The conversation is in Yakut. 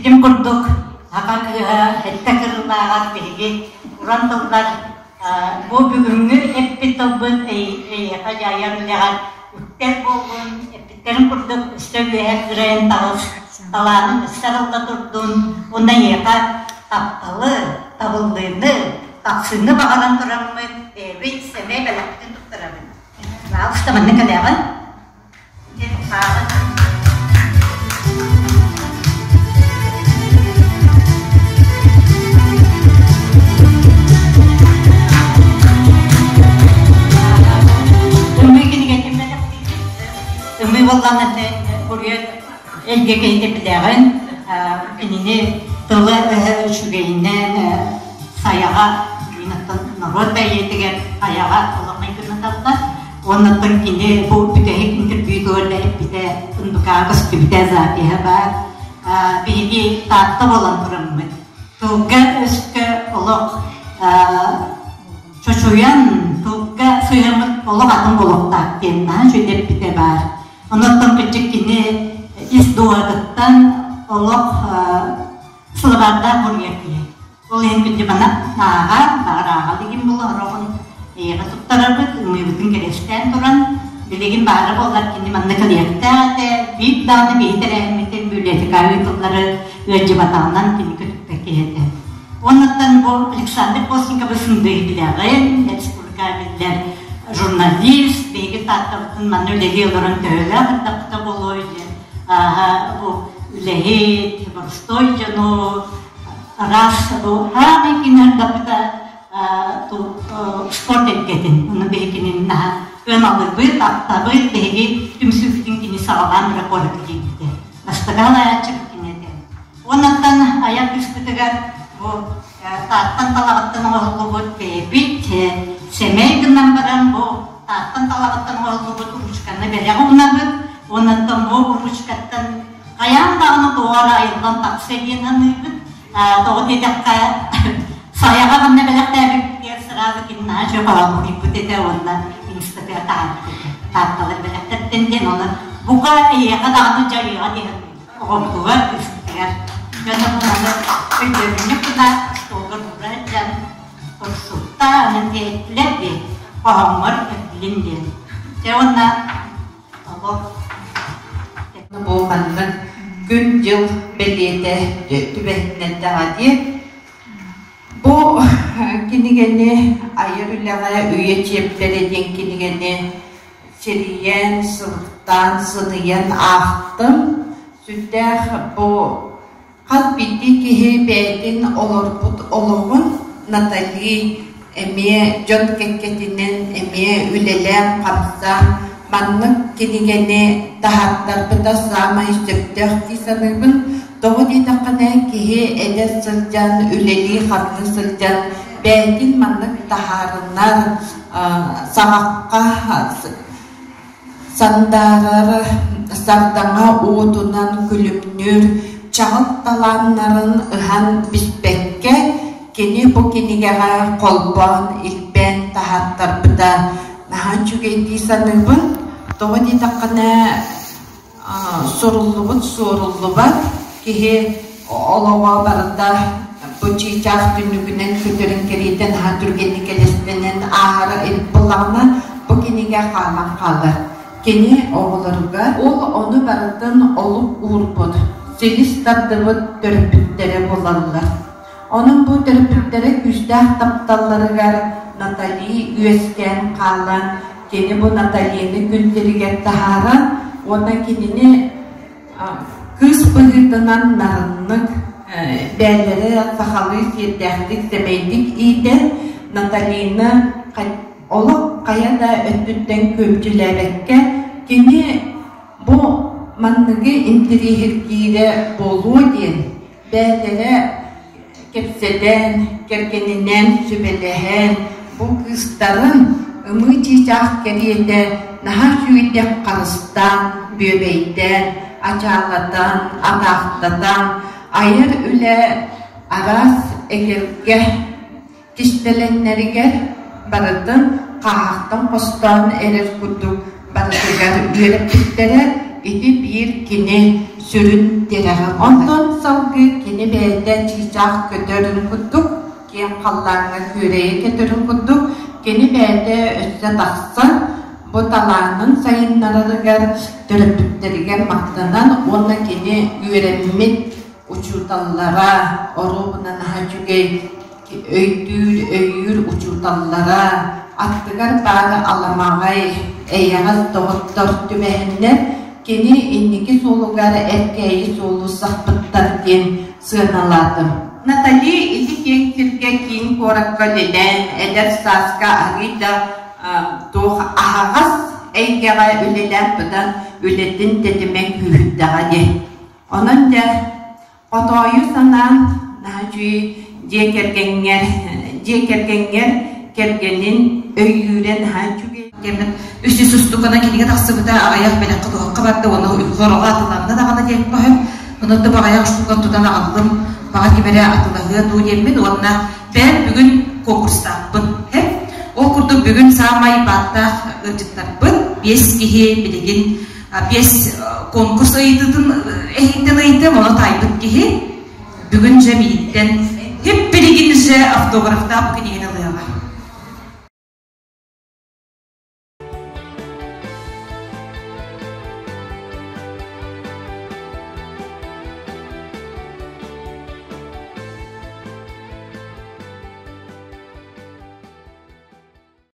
Итин курдук аҕа кыыһа сэттэ кырыылааҕар биһиги уран тыллар бу бүгүҥҥү эппит тылбыт эйиэхэ дьайар үлэҕэр үктэл буоллун, эппиттэрин курдук өссө үөһэ кырайан таҕыс, талаанын өссө арылла турдун уонна эйиэхэ тапталы, табыллыыны, тахсыыны баҕаран тураммыт бэйэбит сэмэй бэлэхпитин туттарабыт. Пожалуйста, манна кэлэҕин. Ымыы кинигэтин бэлэхтиибит. Ымыы буоллаҕына курьер эйгэ киһитэ билэҕин, кинини тыла-өһө үчүгэйинэн сайаҕа норуот бэйиэтигэр айаҕа олох майгыннаталлар. Уоннаттан кини бу бүтэһик интервьютугар да эппитэ, НБК көстүбүтэ, запиһа баар. Биһиги Таатта буолан тураммыт. Тылга-өскө олох чочуйан, тылга сыһыаммыт олох атын буолуохтаах диэн наһаа үчүгэй эппитэ баар. Онон кырдьык кини ис дууһатыттан олох сылабаардаах буруйар киһи. Ол иһин күндү-мана ааҕа, баҕар ааҕа илигим буолуо, сороҕун эйиэхэ туттарарбыт, ымыыбытын кэриэстээн туран, билигин баара буоллар кини манна кэлиэхтээх этэ, биир даҕаны биһи тэрээһиммитин библиотекаҕа ыытыллары ыалдьыбатаҕынан кини көтүппэт киһи этэ. Уоннаттан бу Александр Постниковы сындыы билэҕин, республика биллэр журналист, биһиги Тааттабытын манна үлэлии олорон төһөлөөх ырдаппыта буолуой диэн, бу үлэһит, боростуой дьону араас бу аамай кинердаппыта спорт эйгэтин ону биһигини наһаа ыаналыыбыт, ахтабыт, биһиги түмсүүбүтүн кини саҕалаан эрэ куоракка киирбитэ. Бастакы салайааччыбыт кини этэ. Уоннаттан айар кыыспытыгар бу тааттан талаҕыттан оҥоһуллубут бэйэбит сэмэй гынан баран бу тааттан талаҕыттан оҥоһуллубут ручканы бэлэх уунабыт. Уоннаттан бу ручкаттан Хайаан даҕаны тоҕо эрэ айыллан тахса диэн аныыбыт. Тоҕо диэтэххэ, Сайаҕа манна бэлэхтээбиппитигэр сразу кини наһаа үчүгэй хоһоон этэ уонна инстатыгар таһаарбыт этэ. Таатталар бэлэхтэртэн диэн оны бука эйиэхэ даҕаны дьайыаҕа диэн оҕобутугар, кыыспытыгар. Дьоно бу маны өйдөбүнньүк гына остуолга туура сылдьан турсукта, анан диэттилэр дии, хоһооҥҥор эргилин диэн. Дьэ уонна Бу маннык күн-дьыл бэлиэтэ түбэһиннэрдэҕэ дии. Бу кинигэни айар үлэҕэ үйэ чиэптэрэ диэн кинигэни сирийэн, сылыктаан, сыныйан аахтым. Сүрдээх бу Хас биирдии киһи бэйэтин олорбут олоҕун Натали эмиэ дьон кэккэтинэн эмиэ үлэлээн-хамсаан маннык кинигэни таһааттарбыта саамай сөптөөх дии саныыбын. Тоҕо диэтэххинэ киһи эдэр сылдьан, үлэлии-хамныы сылдьан бэйэтин маннык таһаарынар, саҕахха Сандаарар сардаҥа уотунан күлүмнүүр чаҕыл талааннарын ыһан биспэккэ, кини бу кинигэҕэ холбоон илбээн таһааттарбыта наһаа үчүгэй дии саныыбын. Тоҕо диэтэххинэ, суруллубут суоруллубат киһи олоҕо барыта бу чыычаах түннүгүнэн көтөрүн кэриэтэ наһаа түргэнник элэстэнэн ааһара эбит буоллаҕына бу кинигэ хаалан хаалар. Кини оҕолоругар ол ону барытын олук уурбут, силис тардыбыт төрөппүттэрэ буолаллар. Онон бу төрөппүттэрэ күүстээх тапталларыгар Натали үөскээн хаалан, кини бу Наталины күн сиригэр таһааран уонна кинини кыыс быһыытынан нарыннык бээлэрэ сахалыы сиэрдээхтик, сэмэйдик иитэн, Наталина олох хайа да өттүттэн күөмчүлээбэккэ, кини бу манныгы интэриэһиргиирэ буолуо диэн Бэйэлэрэ кэпсэтэн, кэргэнинээн сүбэлэһэн, бу кыыстарын ымыы чыычаах кэриэтэ наһаа үчүгэйдик харыстаан, бүөбэйдээн, ачаалатан, атаахтатан, айар үлэ араас эгэлгэ Кистэлэҥнэригэр барытын хааһахтан хостоон эрэр курдук барытыгар үөрэппиттэрэ ити биир кини сүрүн тирэҕэ. Онтон салгыы кини бэйэтэ чыычаах көтөрүн курдук, киэҥ халлааҥҥа күөрэйэ көтөрүн курдук, кини бэйэтэ өссө тахсан, бу талаанын сайыннарарыгар төрөппүттэригэр махтанан уонна кини үөрэммит учууталлара оруобуна наһаа үчүгэй өйдүүр, өйүүр учууталлара, аттыгар баар аламаҕай, эйэҕэс доҕоттор түбэһэннэр кини инники суолугар эркээйи суолу сахпыттар диэн сыаналаатым. Натали ити киэҥ сиргэ киин куоракка үлэлээн, эдэр сааска арыый да туох аһаҕас эйгэҕэ үлэлээн быдан үлэтин тэтимэ күүһүрдэҕэ диэн. Онон дьэ Хотоойу санаан наһаа үчүгэй дьиэ кэргэҥҥэр дьиэ кэргэҥҥэр кэргэнин өйүүрэ наһаа үчүгэй. Диэммин үс үс устукана кинигэ тахсыбыта аҕыйах бэлэххэ туһахха барда уонна хороҕо атыланна даҕаны диэн көһөн онон да баҕайах устукан тутан аҕаллым баҕа ким эрэ атылаһыа дуу диэммин уонна бэйэм бүгүн конкурстаахпын ол курдук бүгүн саамай бааттаах ыалдьыттарбыт биэс киһи билигин биэс конкурс ыйытыытын эһиттэн ыйытыам, ону таайбыт киһи бүгүн же мииттэн хип билигин же автографтаах бу кинигэни.